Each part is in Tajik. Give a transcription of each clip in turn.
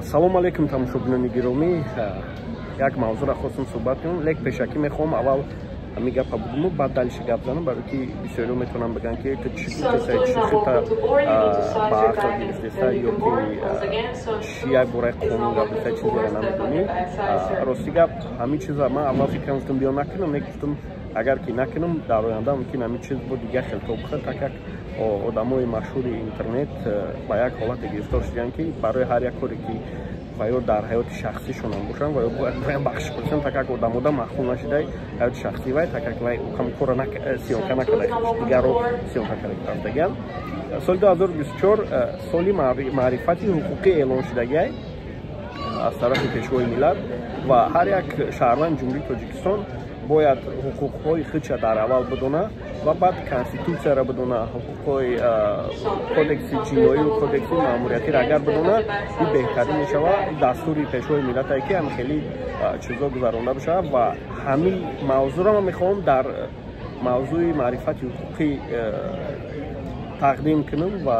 Салому алейкум, тамошобинони гиромӣ. Як мавзӯъро хостам суҳбат кунам, лек пешакӣ мехоҳам аввал ҳамин гапа бугуму, баъд дальше гап занам, барои ки бисёриҳо метавонанд бигӯянд, ки ту чӣ гуфтеса, чӣ хита ба ақл гирифтеса ё ки чӣ як бораи қонун гап гуфта, чизеро намедонӣ. Рости гап, ҳамин чиза ман аввал фикрам, гуфтам, биё накунам, лек гуфтам, агар ки накунам, дар оянда мумкин ҳамин чиз бо дигар хел то бихӯрад, так как одамои машҳури интернет ба як ҳолате гирифтор шуданд, ки барои ҳар як коре, ки ва ё дар ҳаёти шахсишонам бошанд, ва ё бояд бахшиш пурсанд, так как одамода маъқул нашидай ҳаёти шахсӣ вай, так как вай кам кора съёмка накарда, дигарро съёмка карда рафтагиам. Соли 2024 соли маърифати ҳуқуқӣ эълон шудагиай аз тарафи Пешвои миллат, ва ҳар як шаҳрванди Ҷумҳурии Тоҷикистон бояд ҳуқуқҳои худша дар аввал бидона ва баъд конститутсияро бидона. Ҳуқуқҳои кодекси ҷиноию кодекси маъмуриятиро агар бидона, ин беҳтарин мешавад. Дастури Пешвои миллатае, ки ҳам хеле чизо гузаронда бошавад, ва ҳамин мавзӯъро ман мехоҳам дар мавзӯи маърифати ҳуқуқӣ тақдим кунам ва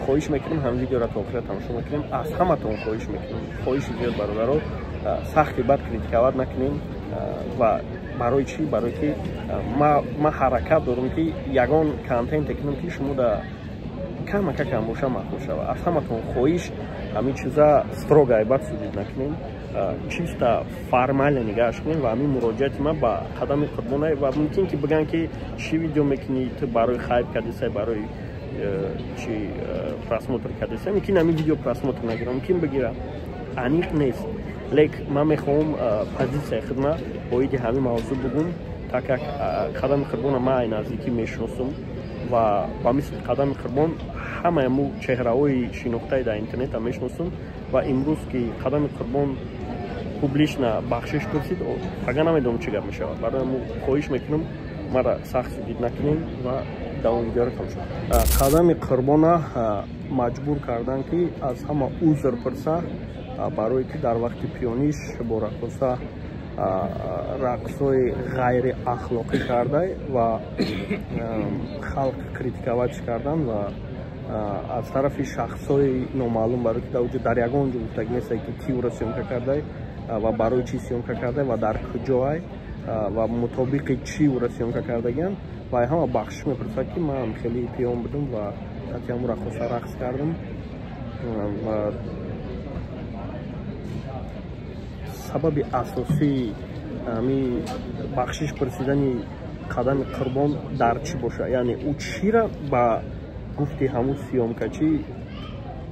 хоҳиш мекунам, ҳамин видеоро то охира тамошо мекунем. Аз ҳаматон хоҳиш мекунам, хоҳиши зиёд, бародаро, сахти бад критиковать накунем. Ва барои чӣ? Барое ки ман ҳаракат дорам, ки ягон контенте кунам, ки шумо да камака кам боша маъқул шавад. Аз ҳаматон хоҳиш, ҳамин чиза строго айбат судить накунем, чисто формально нигаҳш кунем. Ва ҳамин муроҷиати ман ба Қадами Қурбонай, ва мумкин ки бигӯянд, ки чӣ видео мекунӣ ту, барои хайп кардисай, барои чи просмотр кардисай. Мумкин ҳамин видео просмотр нагирам, мумкин бигирам, аниқ нест, лек ман мехоҳам позитсияи худма оиди ҳамин мавзӯъ бугум, так как Қадами Қурбона ман ай наздикӣ мешиносам ва ба мисли Қадами Қурбон ҳамаи мо чеҳраҳои шинохтаи дар интернета мешиносам. Ва имрӯз ки Қадами Қурбон публично бахшиш пурсид, ага намедонам, чӣ гап мешавад. Барои мо хоҳиш мекунам, мара сахт судить накунем ва давом видеоро тамошо. Қадами Қурбона маҷбур карданд, ки аз ҳама узр пурса, барое ки дар вақти пиёниш бо раққоса рақсҳои ғайриахлоқӣ карда ва халқ критиковать кардан ва аз тарафи шахсҳои номаълум, барое ки дар дар ягон ҷо гуфтаг несте, ки ки ӯро съёмка кардай ва барои чӣ съёмка кардай ва дар куҷоай ва мутобиқи чӣ ӯро съёмка кардагиам. Ва ҳама бахшиш мепурсад, ки ман хеле пиён будам ва қати ҳамун раққоса рақс кардам. Ва сабаби асосии ҳамин бахшиш пурсидани Қадами Қурбон дар чӣ бошад? Яъне ӯ чира ба гуфти ҳамун съёмкачӣ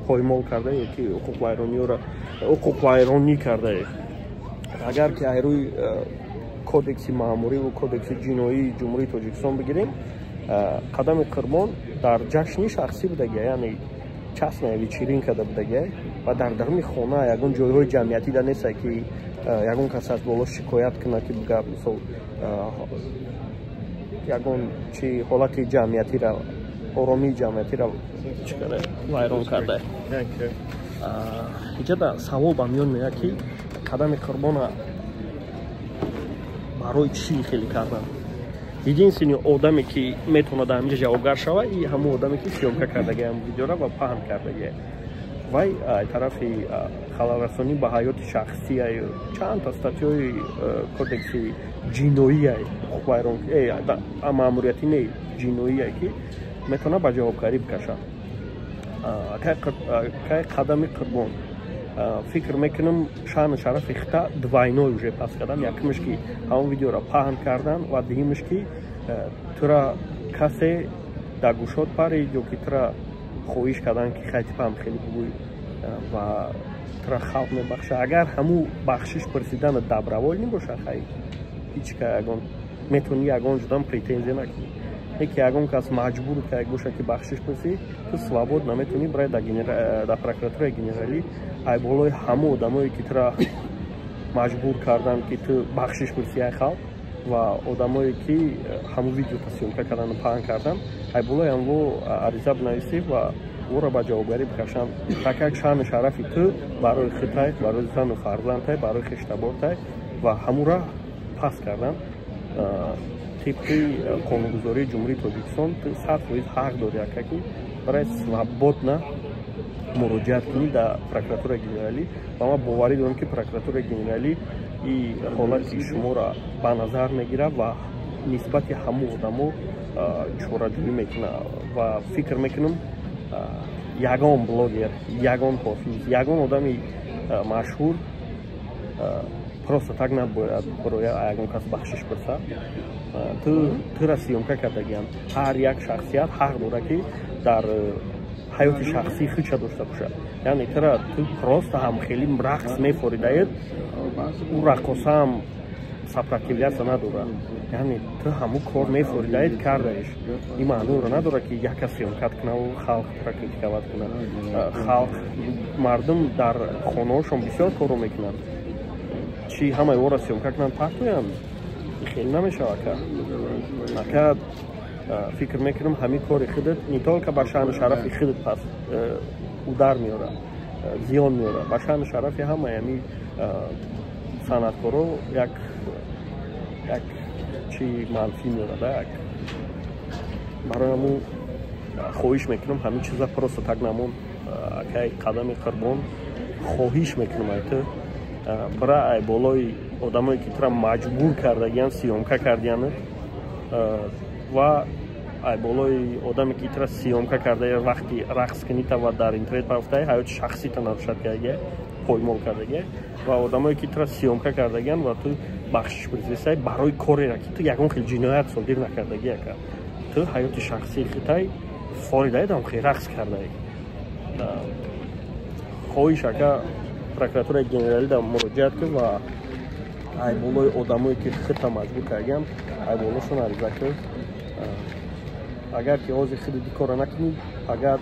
поймол карда ё ки ҳуқуқвайронӣ кардае? Агар ки ай рӯи кодекси маъмуриву кодекси ҷиноии Ҷумҳурии Тоҷикистон бигирем, Қадами Қурбон дар ҷашни шахсӣ будагия, яъне частная вечеринка да будагия ва дар даруни хона, ягон ҷойҳои ҷамъиятӣ да неста, ки ягон кас аз боло шикоят кунад, ки бига, мисол, ягон чи ҳолати ҷамъиятира, оромии ҷамъиятира чӣ кара, вайрон карда. Иҷода савол ба миён меояд, ки Қадами Қурбона барои чӣ хеле кардан? Единственный одаме, ки метавонад дар ҳаминҷа ҷавобгар шавад, и ҳамон одаме, ки съёмка кардагиам видеора ва паҳн кардагия. Вай тарафи халалрасонӣ ба ҳаёти шахсия, чандта статьёи кодекси ҷиноия, ҳуқуқвайрон, маъмуриятӣ не, ҷиноия, ки метавонад ба ҷавобгарӣ бикашад кай Қадами Қурбон. Фикр мекунам, шаъну шарафи хита двойной уже пас кардам. Якумш, ки ҳамон видеоро паҳн кардан, ва дуюмш, ки тура касе дар гӯшот парид ё ки тура хоҳиш кардан, ки хайтипам хеле бугӯй ва тура халқ мебахшад. Агар ҳамун бахшиш пурсидана добровольный бошад, хай, ҳеҷ ка ягон метавонӣ ягон ҷудам претензия накунӣ. Ки ягон кас маҷбур как боша, ки бахшиш пурсӣ, ту свободно метавонӣ барои дар прокуратураи генералӣ ай болои ҳамон одамое, ки тура маҷбур карданд, ки ту бахшиш пурсӣ ай халқ, ва одамое, ки ҳамон видеота съёмка кардану паҳн кардан, ай болои ҳамво ариза бинависӣ ва ӯро ба ҷавобгарӣ бикашанд, так как шаъну шарафи ту барои худтай, барои зану фарзандтай, барои хештабортай ва ҳамура пас кардан. Тибқи қонунгузории Ҷумҳурии Тоҷикистон, ту 100% ҳақ дорӣ, ака, ки барои свободно Муроҷиат кунӣ дар Прокуратураи генералӣ, ва ман боварӣ дорам, ки Прокуратураи генералӣ и ҳолати шуморо ба назар мегирад ва нисбати ҳамун одамо чораҷӯӣ мекунад. Ва фикр мекунам, ягон блогер, ягон ҳофиз, ягон одами машҳур просто так набояд барои ягон кас бахшиш пурсад. Тура съёмка кардагиам. Ҳар як шахсият ҳақ дорад, ки дар ҳаёти шахсии худша дошта бошад. Яъне тура ту просто ҳам хеле рақс мефоридаед, ӯ раққосаам сопротивляться надорад. Яъне ту ҳамун кор мефоридаед, кардаеш, ин маъноро надорад, ки як кас съёмка кунаву халқ тура критиковать кунад. Халқ, мардум дар хонаҳошон бисёр корро мекунанд. Чӣ, ҳамаи ора съёмка кунанд, партоянд? Хеле намешавад, ака. Ака, фикр мекунам, ҳамин кори худат не только ба шаъну шарафи худат пас удар меорад, зиён меорад, ба шаъну шарафи ҳамаи ҳамин санъаткоро як чи манфӣ меорад. Як барои ҳамун хоҳиш мекунам, ҳамин чиза просто так намон. Акай Қадами Қурбон, хоҳиш мекунам, ай ту бира, ай болои одамое, ки тура маҷбур кардагиян, съёмка кардиян, ва ай болои одаме, ки тура съёмка карда, вақти рақс кунита ва дар интернет пафтай, ҳаёти шахсита нарушать кардагия, поймол кардагия, ва одамое, ки тура съёмка кардагиян ва ту бахшиш пурсисай барои корера, ки ту ягон хел ҷиноят содир накардагӣ. Ака, ту ҳаёти шахсии хитай форидаедам, хел рақс кардаи. Хоҳиш, ака, Прокуратураи генералида муроҷиат кун ва ай болои одамое, ки хита маҷбур кардагиам, ай болошон ариза кун. Агар ки ҳозир худи ди корро накунӣ, агар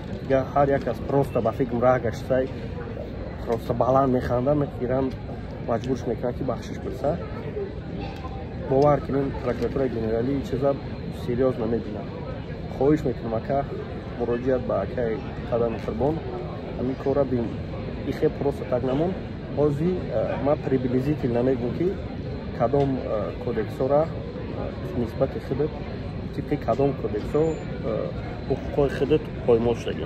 ҳар як кас просто ба фикрам раҳ гаштай, просто баланд механда, мегиранд, маҷбурш мекунанд, ки бахшиш пурса. Бовар кунем, Прокуратураи генералӣ чиза серьёзно мебинад. Хоҳиш мекунам, ака, муроҷиат ба акаи Қадами Қурбон, ҳамин корра бин, ихе просто так намон. Ҳозир ман приблизительно мегӯм, ки кадом кодексҳора нисбати худат, тибқи кадом кодексҳо ҳуқуқҳои худат поймол шудагӣ.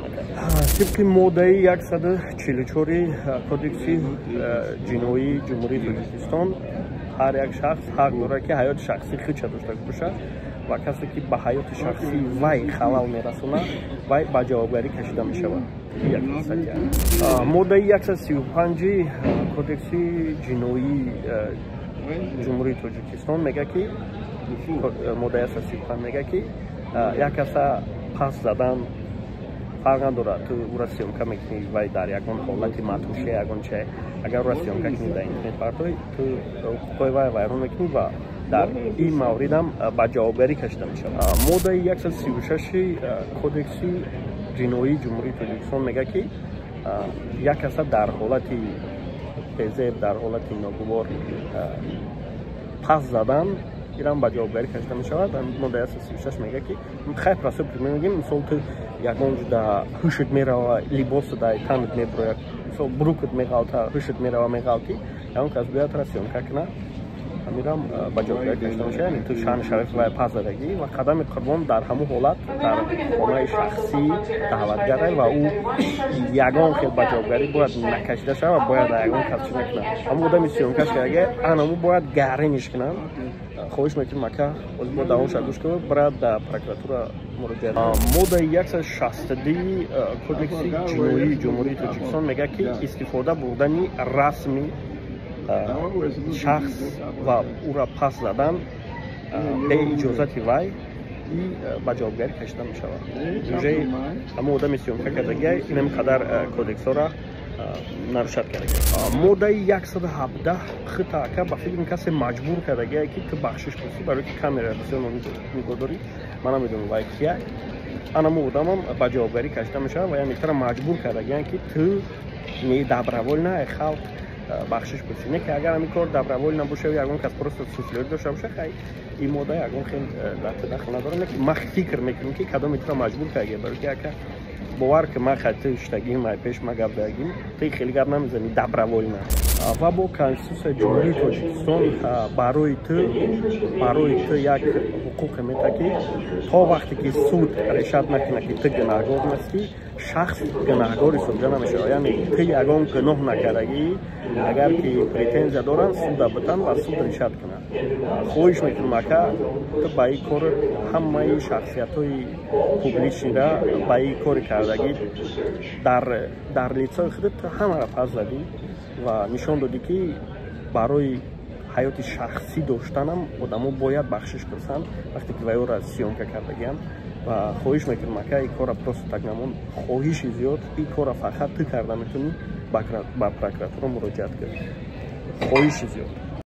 Тибқи моддаи 144-и Кодекси ҷиноии Ҷумҳурии Тоҷикистон, ҳар як шахс ҳақ дорад, ки ҳаёти шахсии худша дошта бошад, ва касе, ки ба ҳаёти шахсии вай халал мерасонад, вай ба ҷавобгарӣ кашида мешавад. Моддаи 135-и Кодекси ҷиноии Ҷумҳурии Тоҷикистон мегӯяд, ки моддаи 135 мегӯяд, ки як каса пас задан, фарқ надорад, ту ӯра съёмка мекунӣ, вай дар ягон ҳолати матуше, ягон чай, агар ӯра съёмка кунӣ, дар интернет партои, ту ҳуқуқҳои вай вайрон мекунӣ ва дар ин мавридам ба ҷавобгарӣ кашида мешавад. Моддаи 136-и Кодекси ҷиноии Ҷумҳурии Тоҷикистон мегӯяд, ки як каса дар ҳолати безеб, дар ҳолати ногувор пас задан, ирам ба ҷавобгарӣ кашида мешавад. Моддаи 136 мегӯяд, ки хай, просто пример мегӯем, мисол, ту ягон ҷуда ҳушат мерава, либосу дар танат мебурояд, мисол, брюк ат меғалта, ҳушат мерава, меғалтӣ, ягон кас биёяд, тура съёмка кунад, ҳамирам ба ҷавобгарӣ кашида мешавад. Яъне ту шаъну шарафи вай пас задагӣ ва Қадами Қурбон дар ҳамун ҳолат дар хонаи шахсӣ даъватгарай ва ӯ ягон хел ба ҷавобгарӣ бояд накашида шавад, бояд ягон кас чӣ накунад. Ҳамун одами съёмка ш кардаги, анаму бояд гариниш кунанд. Хоҳиш мекунем, ака, боз бо давомша гӯш кун, брат, дар прокуратура муроҷиат. Моддаи 162 Кодекси ҷиноии Ҷумҳурии Тоҷикистон мегӯяд, ки истифода бурдани расми шахс ва ӯра пас задан беиҷозати вай и ба ҷавобгарӣ кашида мешавад. Уже ҳамон одами съёмка кардагия инами қадар кодексҳоро нарушать кардагия. Моддаи 117: хита, ака, ба фикри касе маҷбур кардагия, ки ту бахшиш пурсӣ, барои ки камера бисёр нигоҳ дорӣ. Ман намедонам, вай кия, анамо одамам ба ҷавобгарӣ кашида мешавад. Ва яъне тура маҷбур кардагиян, ки ту не добровольно халқ бахшиш пурсӣ. Не ки агар ҳамин кор добровольно боша, ягон кас просто суфлёр дошта боша, хай, ин модда ягон хел дар дахл надорад. Не, ман фикр мекунам, ки кадоме тура маҷбур кардагия, барои ки, ака, бовар ки, ман хай ту иштагим, ай пеш ма гап дагим, ту хеле гап намезанӣ добровольно. Ва бо Конститутсияи Ҷумҳурии Тоҷикистон барои ту як ҳуқуқе мета, ки то вақте ки суд решать накунад, ки ту гунаҳгор нестӣ, шахс гунаҳгор ҳисобида намешавад. Яъне ту ягон гуноҳ накардагӣ, агар ки претензия доранд, суда битан ва суд решать кунад. Хоҳиш мекунам, ака, ту ба ин кор ҳамаи шахсиятҳои публичный ра ба ин кори кардагӣ дар лицо и худат ту ҳамаро пас задӣ ва нишон додӣ, ки барои ҳаёти шахсӣ доштанам одамо бояд бахшиш пурсанд, вақте ки вайёра съёмка кардагианд. Ва хоҳиш мекунам, ака, ин корра просто так намон. Хоҳиши зиёд, ин корра фақат ту карда метавонӣ, ба прокуратура муроҷиат кун. Хоҳиши зиёд.